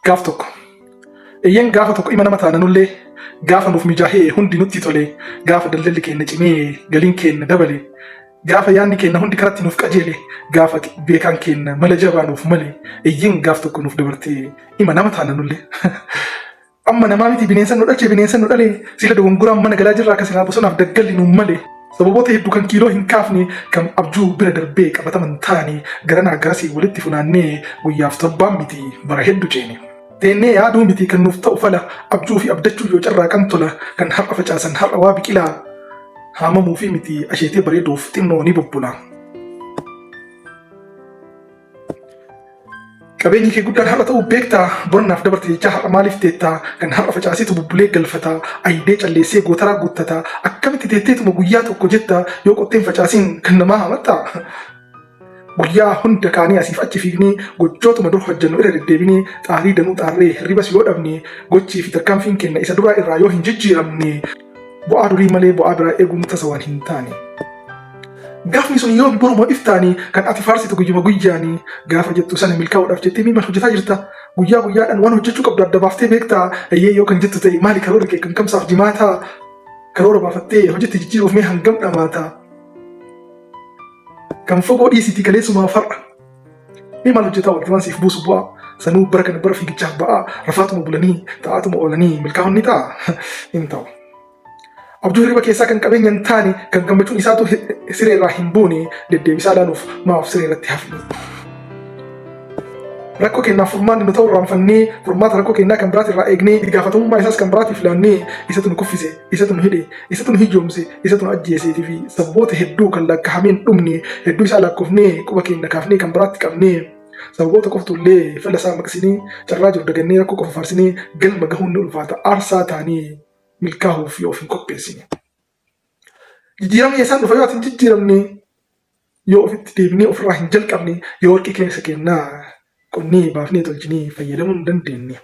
Gaaf tokko. Eeyyeen gaafa tokko ima nama taana nullee gaafa nuuf mijaahee hundi nutti tole gaafa daldalli keenya cimee galiin keenya dabale gaafa yaadni keenya hundi karatti nuuf qajeele gaafa beekaan keenya mala jabaa nuuf male eeyyeen gaaf tokko nuuf dabartee ima nama taana nullee. Amma namaa miti bineensa nu dhalche bineensa nu dhale sila dogongoraan mana galaa jirraa kan silaa bosonaaf daggalli nuun male. Sababoota hedduu kan kiiloo hin kaafne kan abjuu bira darbee qabataman taane garanaa garasii walitti funaannee guyyaaf torbaan miti bara hedduu ceene. Teennee yaaduu miti kan nuuf ta'u fala abjuu fi abdachuu yoo carraaqan tola kan har'a facaasan har'a waa biqilaa haamamuu fi miti asheetee bareeduuf xinnoo ni bubbula. Qabeenyi kee guddaan har'a ta'uu beektaa bornaaf dabarte jechaa har'a maaliif teettaa kan har'a facaaseetu bubbulee galfataa ayidee calleessee gootaraa guuttataa akkamitti teetteetuma guyyaa tokko jettaa yoo qotteen facaasiin kan namaa hamattaa. Guyyaa hunda kaanee asiif achi fiignee gochootuma dur hojjennu irra deddeebinee xaarii danuu xaarree hirribas yoo dhabne gochii fi tarkaanfiin keenya isa duraa irraa yoo hin jijjiiramne bu'aa durii malee bu'aa biraa eeguun tasa waan hin taane. Gaafni sun yoo boruma iftaani kan ati faarsitu guyyuma guyyaani gaafa jettu sana milkaa'uudhaaf jettee miimaan hojjetaa jirta. Guyyaa guyyaadhaan waan hojjechuu qabdu adda baaftee beektaa. Eeyyee yoo kan jettu ta'e maali karoorri kee kan kamsaaf jimaataa? Karoora baafattee hojiitti jijjiiruuf mee hangam dhamaata? Kan fagoo dhiisitii kaleessumaaf har'a. Mee maal hojjetaa oolti waan siif buusu bu'aa? Sanuu bara kana bara fiigichaaf ba'aa rafaatuma bulanii taa'aatuma oolanii milkaa'uun ni ta'a? Hin ta'u. Abjuu hirriba keessaa kan qabeenya hin taane kan gammachuun isaatu siree irraa hin buune deddeebisaa ilaaluuf maaf siree irratti hafne. Rakkoo keenyaaf furmaanni nu ta'u irraanfannee furmaata rakkoo keenyaa kan biraati irraa eegnee itti gaafatamummaa isaas kan biraatiif laannee isatu nu kuffise isatu nu hidhe isatu nu hiyyoomse isatu nu ajjeeseetii fi sababoota hedduu kan lakkaa'amee hin dhumne hedduu isaa lakkoofnee quba keenya kaafnee kan biraatti qabnee sababoota qoftu illee fala isaa maqsinee carraa jiru dagannee rakkoo qofa faarsinee galma gahuun ni ulfaata aarsaa taanee milkaahuuf yoo of hin qopheessine. Jijjiiramni eessaan dhufa yoo ati hin jijjiiramne yoo ofitti deebinee ofirraa hin jalqabne yoo warqii keessa kennaa qonnee baafnee tolchinee fayyadamuu hin dandeenye.